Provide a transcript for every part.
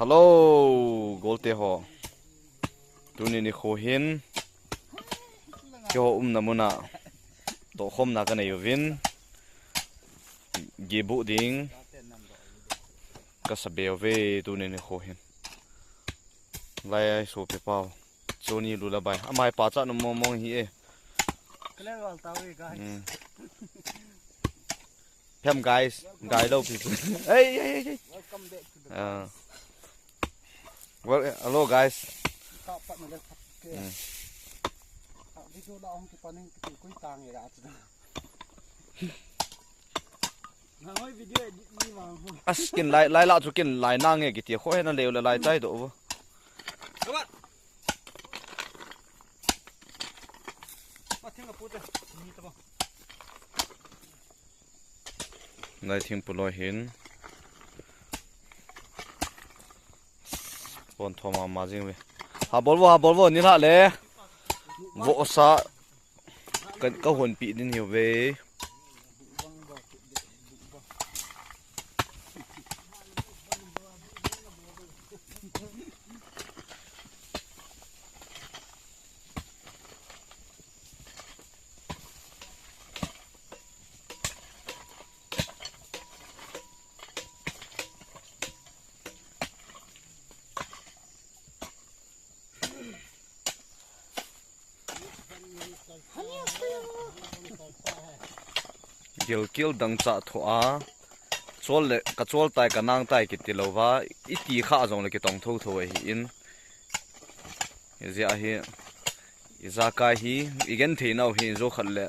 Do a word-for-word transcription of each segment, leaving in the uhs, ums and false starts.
Hello, golte ho. Tuni nikho hin keiho umna muna tohkhomna kanei uvin, geh buh ding kasabe uve tuni nikho hin. Lai ai sopi pau. Choni lula bai. Amai pa cha no mong mong hi e. Clear wal tau e, guys. Hmm. Phem guys, gai lo pi pi. Hey, hey, hey, hey. Welcome back to the Ah. Well, eh, hello guys. Ka pat na le pat ke. Hmm. Ah, video la hong ki paning ki kui tang ya chu. Na hoi video edit ni ma ho. As kin lai, lai la chu kin lai na nge kiti kho he na leu le lai chai do. Kabat. Pathiang ka pute. Ni ta ba. Nai thing pu loi hin. Pon thoma ma jing ve. Ha bol vo, ha bol vo, ni la le. Vo sa. Ka, ka hon pi din hiu ve. Gilkil dang cha tho a. Chol le, ka chol tai, ka nang tai kiti lo va. I ti kha jong le kitong tho tho ahi in. Ijeh a hi, ijakai hi, i genthei nau hi, jo khat le,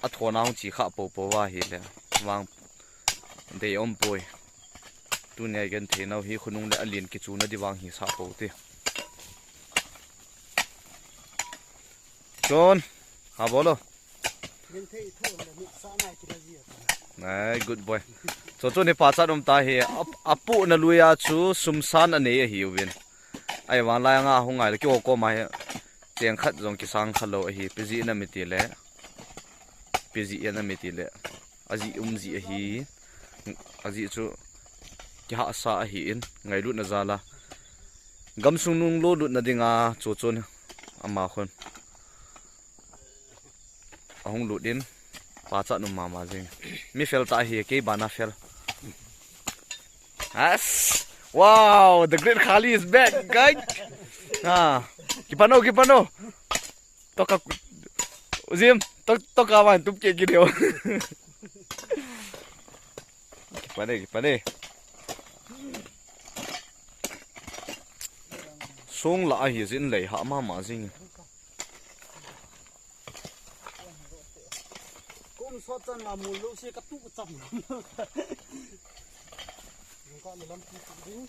a thona hung chi kha po po va hi le, vang dei om poi. Tunia i genthei nau hi, khonung le a lien kichuna di vang hi sa po te. Chon, ha bolo. Ai, good boy. Cho cho ni pa chat um ta hi, a, a pu na lui a chu sum san a nei ahi uvin. Ai, van lai nga hung ngai le ki o ko ma hi. Cheng khat jong kisang kha lo ahi, pi ji na mi ti le. Pi ji na mi ti le. A ji um ji ahi. A ji chu ki ha sa ahi in, ngailut na jal a. Gamsung nung lo lut na ding a, cho cho ni. Ama khun. Ahung lut in, pa cha num mama jing. Mi fel ta hi, kei bana fel. As, wow, the great Kali is back, guys. Ha, kipano, kipano. Toka, Jim, to, toka man, tup ke kideo. Kipane, kipane. Song la ahi jin lei ha mama jing. Kum sot chan ma mul lo si ka tu cham. Ka le lam ti tu ding.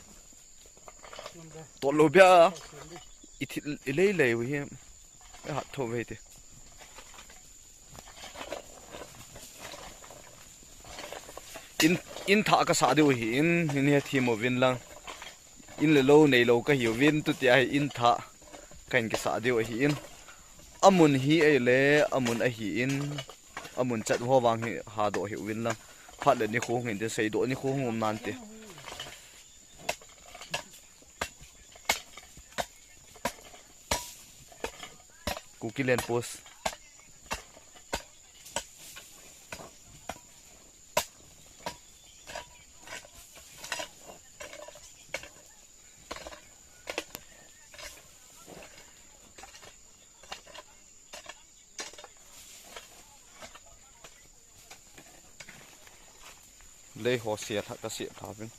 Tolo bia. I thi, i lei lei u hi. E hat tho ve te. In, in tha ka sa diu hi in, in he thi mo vin lang. In le lo nei lo ka hi vin tu ti a hi in tha. Ka in ki sa diu hi in. Amun hi ei le, amun ahi in. Amun chat ho vang hi ha do hi vin lang. Phat le ni khu hung in te sei do ni khu hung um nan te. Kuki Land Post. Lei ho sia tha ka sia tha vin.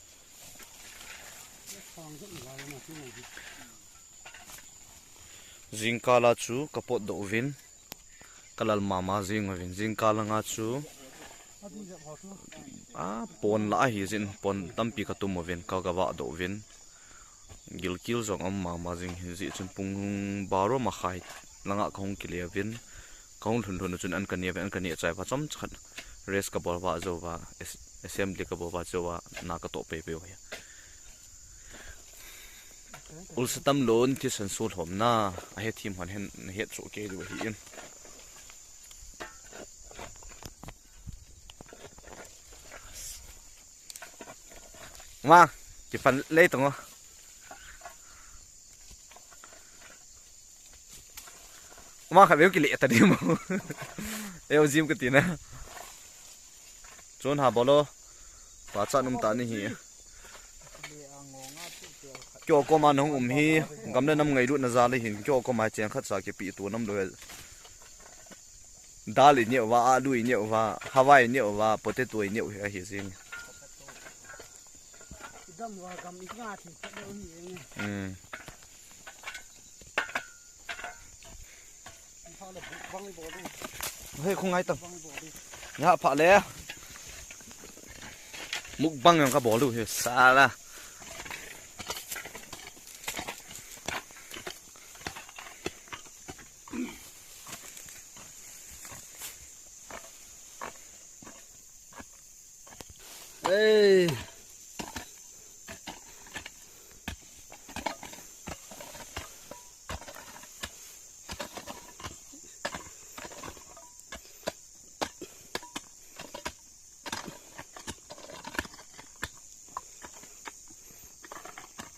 Jingkal a chu ka pot doh uvin, ka lal mama jing uvin, jingkal anga chu, a, pon la ahi jin, pon tampi ka tum uvin, ka, ka vah doh uvin. Gilkil jong um mama jing hi jeh chun pung baro makhai langa ka hung kile uvin, ka hung lhun lhun chun an ka ne uvin, an ka ne chai va chomcha khat rest ka bol va jou va, as-, assembly ka bol va jou va, na ka toh pei pei u hi. Ulsa tam lon thisan sulhom na, a he thim hon hen na het chu ke du hi in. Ma, ki pan lei tong o. Kuma kha veu kile ta di mo. Eu jim ka tina. Chon ha bolo. Pa cha num ta ni hi. Kyo koma nong um hi. Gam le nam ngailutna jal hin. Kyo koma cheng khat cha kipe tu nam lo. Dal i neo va, alu i neo va, hawai i neo va, potato i neo hi ahi jing. Gam va gam i nga thi khat lo hi e. Hmm. Hei, khung ngai tang. Nga pha le. Mukbang yang ka bol u hi sala. Hey.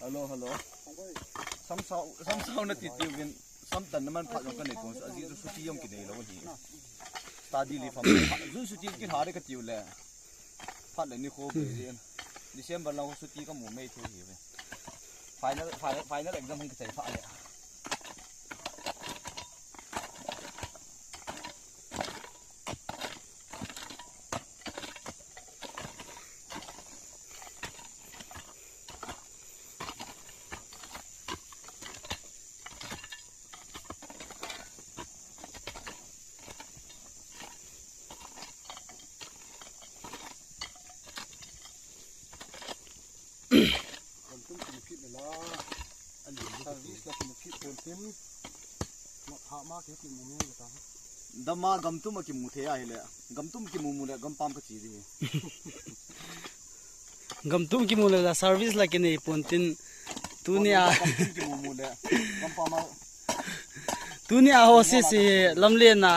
Hello, hello. Samsau, samsau na ti ti uvin, samtan na man phat jong ka nei pon, aji chu suti jong ki nei lo hi. Study leave am phat, jun suti ki tha de ka tiu le. Phat le ni kho be jin. December lang suti ka mu mai thu hi ve. Final, final, final exam hung kichai pha le. Gam tum kimu kit le la. Service la kimu kit pon tin. Ma pha ma ki kimu nge ta. Dama gam tum a kimu thei ahi le. Gam tum kimu mu le gam pam ka chi di. Gam tum kimu le la service la kinei pon tin. Tuni a. Gam tum kimu mu le. Gam pam a. Tuni a ho si si lamlen a.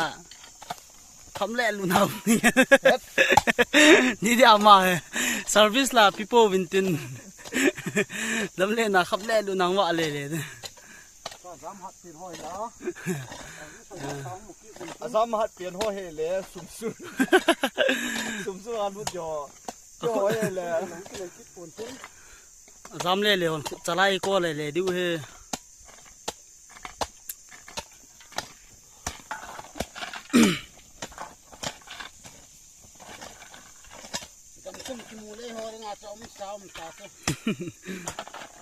Kham le lu nau. Ni dia ma he. Service la people vin tin. Lamlen a kham le lu nang wa le le. Ka jam hat pin hoi la. A jam hat pin hoi he le sum sum. Sum sum a lut jo. Jo hoi he le. Jam le le hon khut chalai ko le le diu he. Gam tum kimu le ho ringa cha um cha um ta te.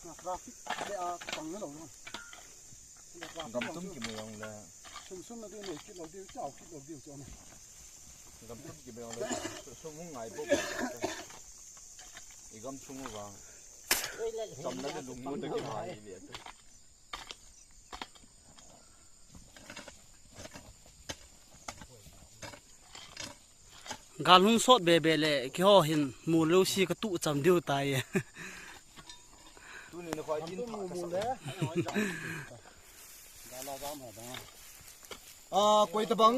Na traffic le a pang lo no. Gam tum kimu jong le. Sum sum na de nei kit lo de chao kit lo de chao na. Gam tum kimu jong le. Sum hung ngai bo. I gam sung uva. Cham na le lung mo te ki mai le. Gal hung sot be be le, keiho hin mu lou si ka tu cham diu tai. Tuni na khoi tin pha ka sa. Ah, koi tabang,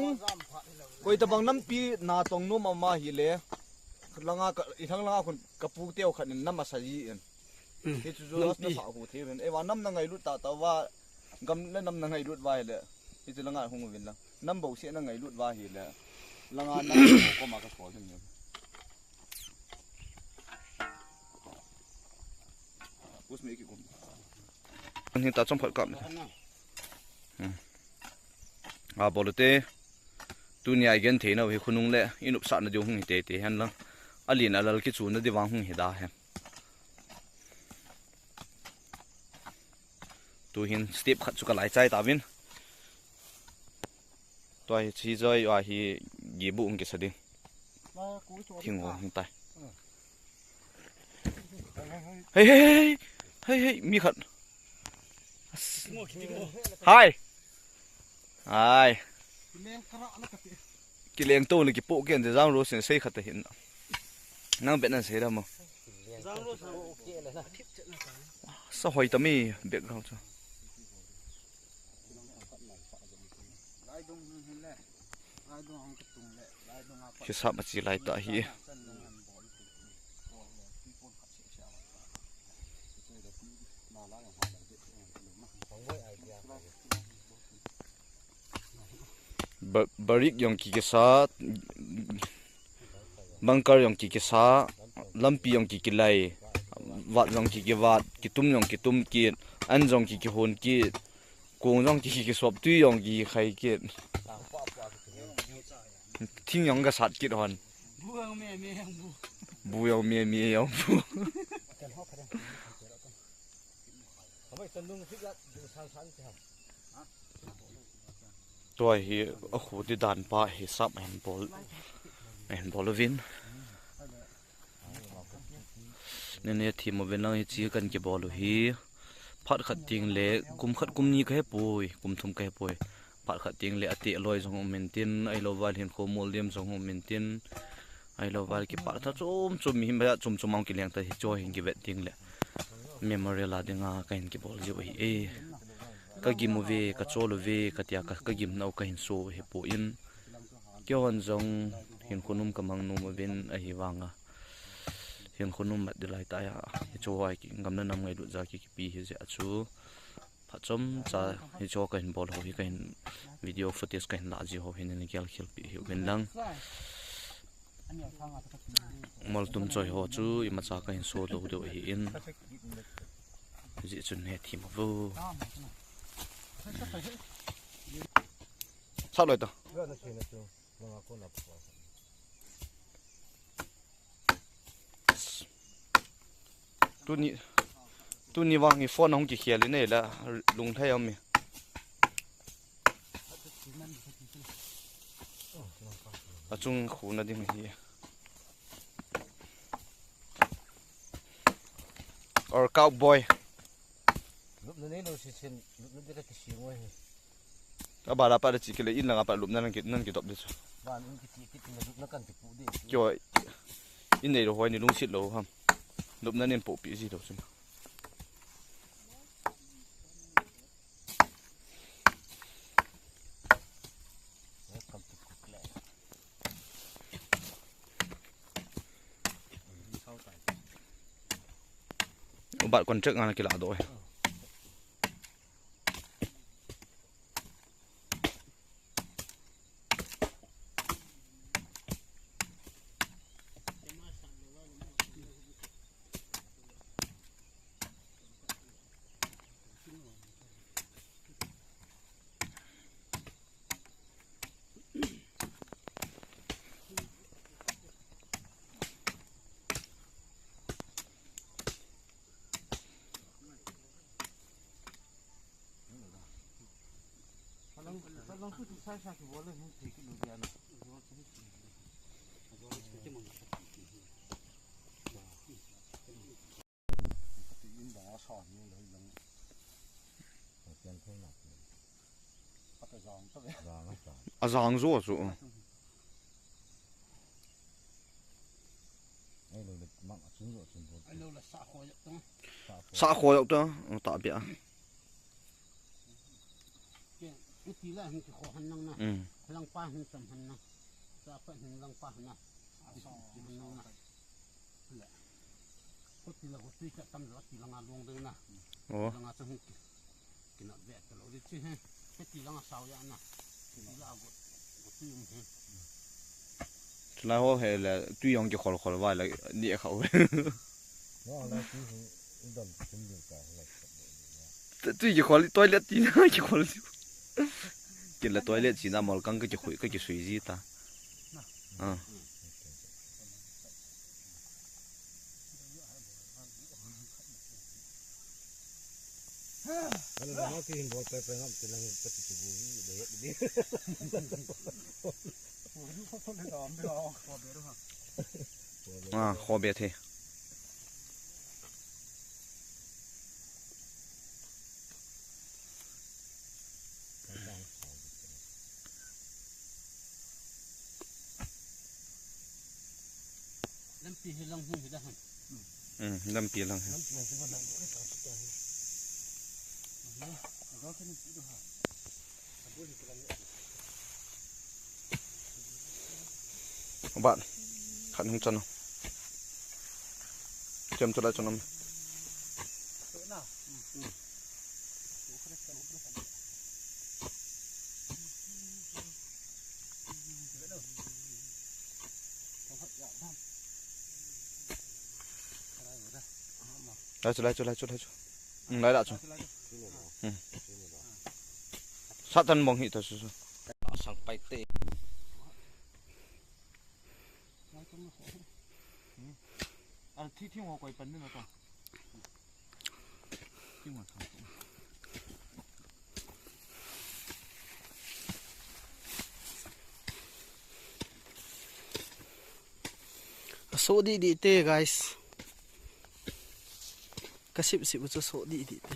koi tabang nampi na tong nom ama hi le. Langa ka, i thang langa khun ka pu teu khat in nam a sa ji in. Hmm. Hichu chu nampi. Asa pha hu thei ven. Ewa nam na ngailut ta ta va. Gam le nam na ngailut va hi le. Hichu langa hung uvin lang. Nam bo se na ngailut va hi le. Langa nam bo ko ma ka ko hin. Us me ki kum. Hin ta chom phat kam. Hmm. A bol te. Tuni a i gen thei nau hi khonung le i nopsahna diu hung hi tei tei hen lang. A lin a lal kichuna di vang hung hi da hen. Tu hin step khat chu ka lai chai ta vin. Tua hi chi joi a hi gi bu hung kisa ding. Thing ho hung tai. Hei, hei, hei, hei, hei, mi khat. Hai. Hai. Kileng to le kipo ken te jang ro sen sei khat hin. Nang bet nan sei da mo. Sa hoi ta mi background chu. Hisap a chi lai ta hi. Ba-, barik jong kikisa, bunker jong kikisa, lampi jong kikilai, vat jong kikivat, kitum jong kitum kit, an jong kikihon kit, kong jong kikisop, tui jong kikikhai kit. Thing jong kasat kit hon. Bu jong me me jong bu. Tua hi akhu ti dan pa hi sap ahin bol, ahin bol uvin. Nene thim uvin lang hichi kan kibol u hi. Phat khat teng le, kum khat kum ni kahe poi, kum thum kahe poi. Phat khat teng le ati loi jong um intin, ahilou vale hinkho mol diam jong um intin. Ahilou vale kipat tha chom chom, mihem baiya chom chom a hung kileng ta hicho hin kivet teng le. Memorial a dinga kahin kibol jiu ahi e. Kagim uve, kachol uve, katia ka, kagim nau kahin so u hi poi. Keihon jong hinkho nom kamang nom uvin ahivanga. Hinkho nom mat di lai tah a. Hicho a ki, gamna nam ngailut ja ki, kipi hi jeh a chu. Phat chomcha hicho kahin bol ho hi kahin video footage kahin la ji ho hi nana gel khel pi hi uvin lang. Mol tum choi ho chu imacha kahin so lou diu ahin. Hijeh chun nethim uvo. Sat loi ta. Tuni, tuni vang hi phone ahung kikhel in ei la, lunglhai um e. Achung khu na ding hi. Or cowboy. Lupna nei lou sisin, lupna ding ka kising uve. Abala pat le chi kile, in langa pat lupna nan ki, nan kidop di chu. Ban in kichi kiti na lupna kan kipu di. Kio, in nei lou hoi ni lungset lou ham. Lupna nen popi ji lou chu. Ubat contract nga na kila doh e. Ajang jo chu. Sa kho jok ta, ta bia. Iti la hin kikho han nang na. Mm. Langpa hin cham han nang. Sa pa hin langpa han na. Iti han nang na. Le. Ko ti la ko tui cha tam lo ti la nga long ding na. Oh. La nga cha hin ki. Kina ve ta lo di chi he. He ti la nga sao ya na. Ti la go. Go tui um he. Chulai ho hi le tui jong kikhol khol vai le ni kha u. Tui kikhol, toilet tina kikhol. Kila toilet china mol kang kakikhui, kakisui ji ta. Ah. Ah, kho be the. Lampi hi lang hi hi da han. Hmm, lampi lang hi. Lampi lang hi ba lang. Ba, khat hung chan o. Chem chu lai chan om. Lai chu, lai chu, lai chu, lai chu. Hmm, lai la chu. Hmm. Satan bong hi ta chu chu. Sang pai te. Al thi thi ngo koi pan ni na ta. Thi ngo. Aso di di te, guys. Kasip sip chu so di di te.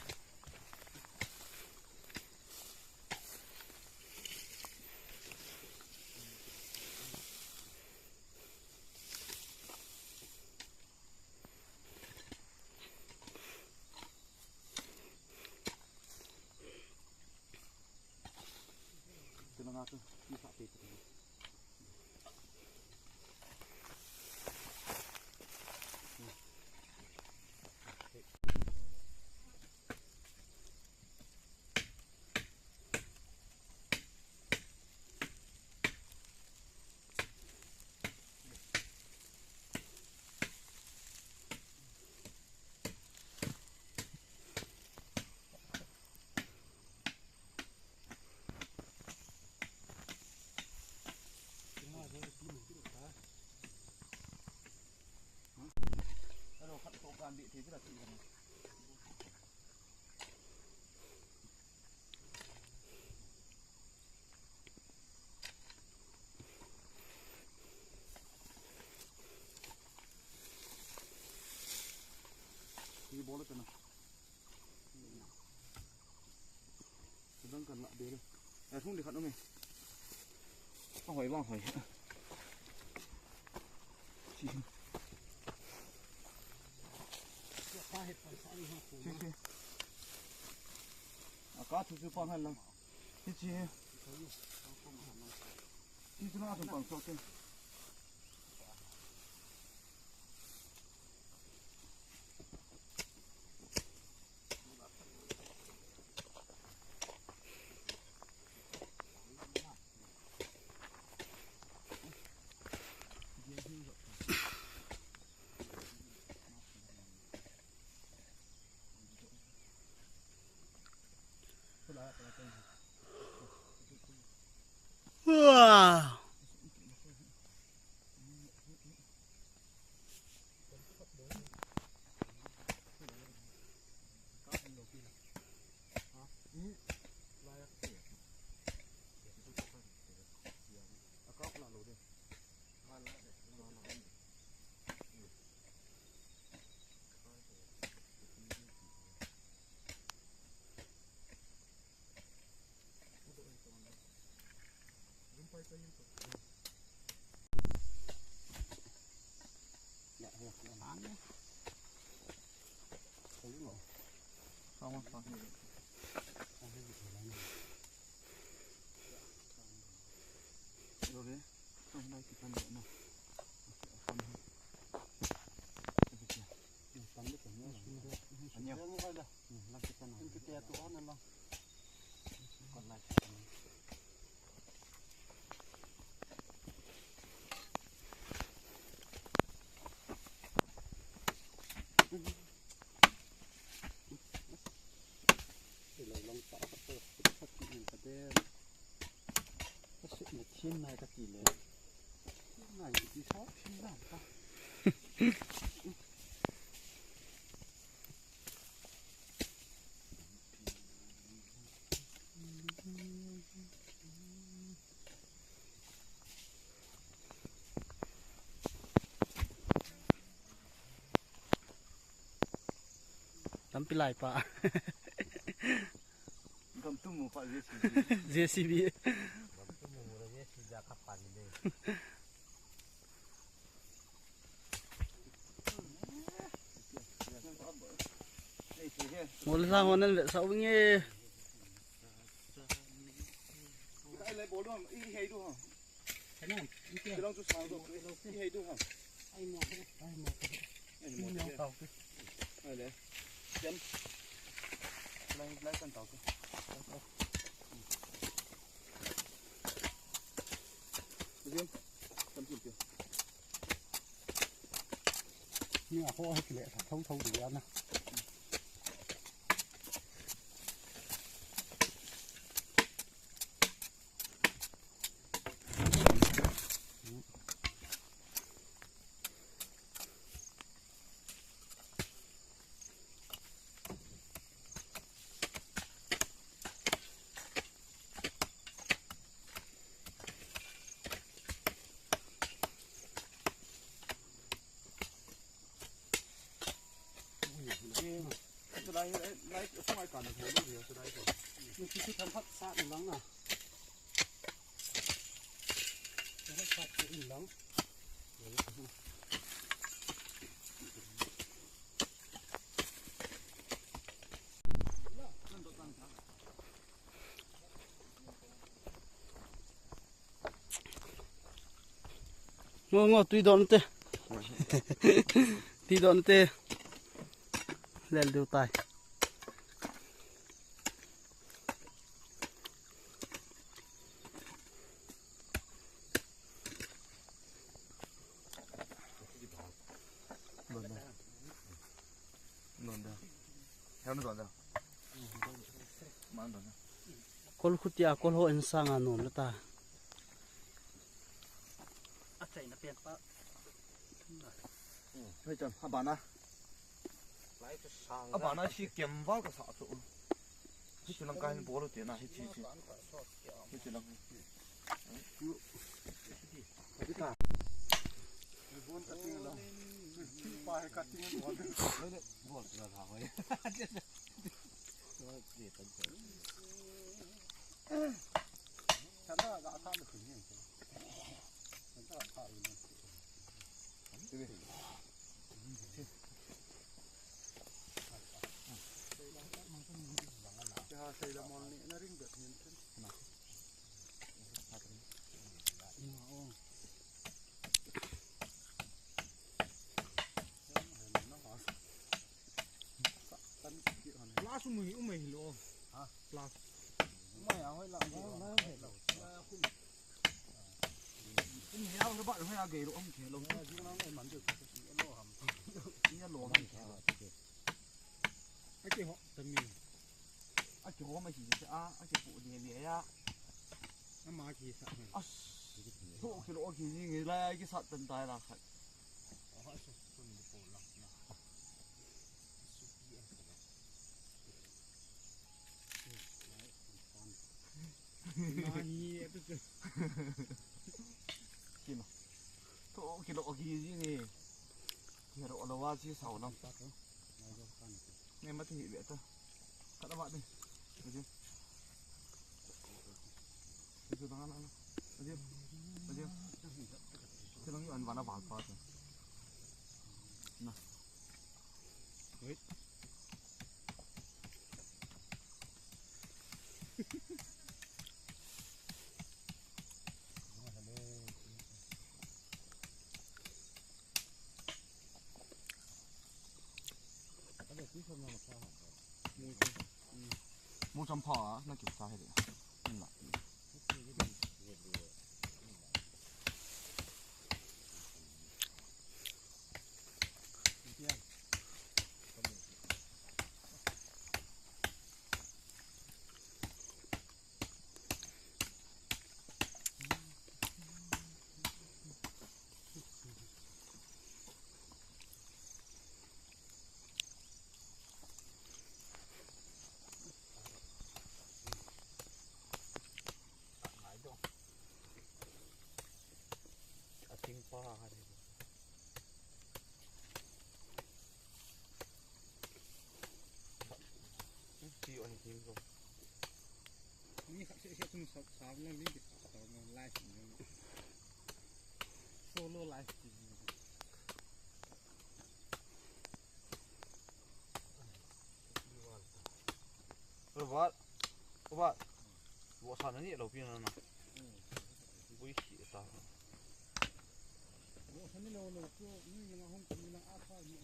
Hi bol ka na. Sedang kan lah bel. Eh, thung di khat um e. Bang hoi, bang hoi. Chi, chi. Aka thu chu pang han lang. Chi, chi. Chi chu na thung pang so ke. Wow. Tampi lai pa. Gam tu mu pa J C B. J C B. Gam tu mu mu la J C B ja ka pa ni de. Mol sa honan ve sa winge. Ka le bol do, i hei do ha. Kanan, ike. Kilang chu sang do. I hei do ha. Ai mo, ai mo. Ai mo. Ai le. Jan. Lai, lai kan tau ke. Jan. Kan tin ke. Ni a ho hai kile, thau thau di ana. Lai, lai, lai, sungai kan ho lo dia, sungai kan. Ni kisu tham phat sa ni lang na. Tham phat sa ni lang. Ngo, ngo, tui don te. Tui don te. Lel diu tai. Don da. Don da. Heo na don da. Man don da. Kol khutia, kol ho insanga nom le ta. A chaina pen pa. Hei chan, abana. Lai chu sang. Abana si kem val ka sa chu. Hichu lang ka hin bol u te na, hichu, hichu. Hichu lang. Hichu ta. Bon ka ting lang. Pa he ka ting lang. Bol ka ha hoi. Plus umai, umai hilo. Ha? Plus. Umai a hoi la. Umai a hoi ba hoi a gei lo um ke lo. Ni a lo um ke. Aki ho tami. Aki ho ma hi a, aki pu de de ya. Ama ki sa. As. Ho ki lo ki ni la ki sa tan tai la khat. Kima. To kilo ki ji ni. Kiro lo wa ji sao lam. Ne ma ti hi be ta. Ka da ba ni. Ji. Ji dang na. Ji. Ji. Ti lang yu an ba na ba pa ta. Na. Wait. Mu cham pha na ki sa he de. Na. Ating pa ha. Ti on him ko. Ni khat se se tum sa sa na ni ki sa ta mo live ni. Solo live ti. Robot. Robot. Bo sa na ni lo pi na na. Bui si ta. Bo sa ni lo lo ko ni na hong ko ni na a sa ni.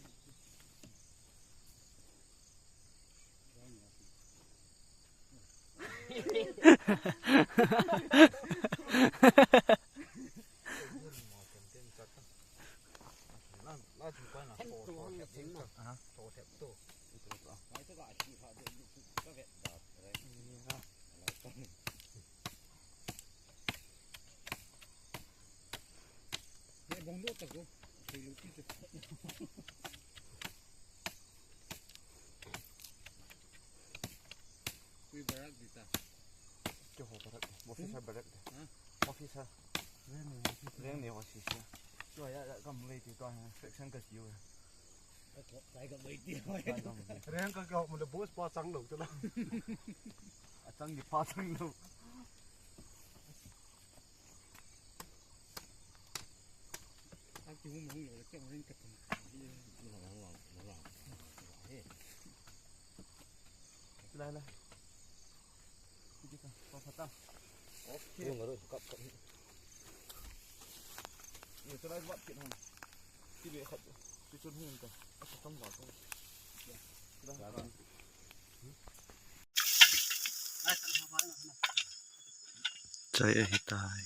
Tui barak di ta. Keiho barak. Officer barak. Ha? Officer. Reng ni officer. Tua ya, ya kam lei ti tua section ka tiu. Reng ka ka mo le boss pa chang lo chu la. A chang ni pa chang lo. A ki hung hung lo le chang ring ka chang. Lai lai. Kita pa pa ta. Okay. Yung ngaro kap kap. Ye, try bat kit hon. Ti be khat. Ti chun hung ta. A ka tong ba tong. Chai ahi tai.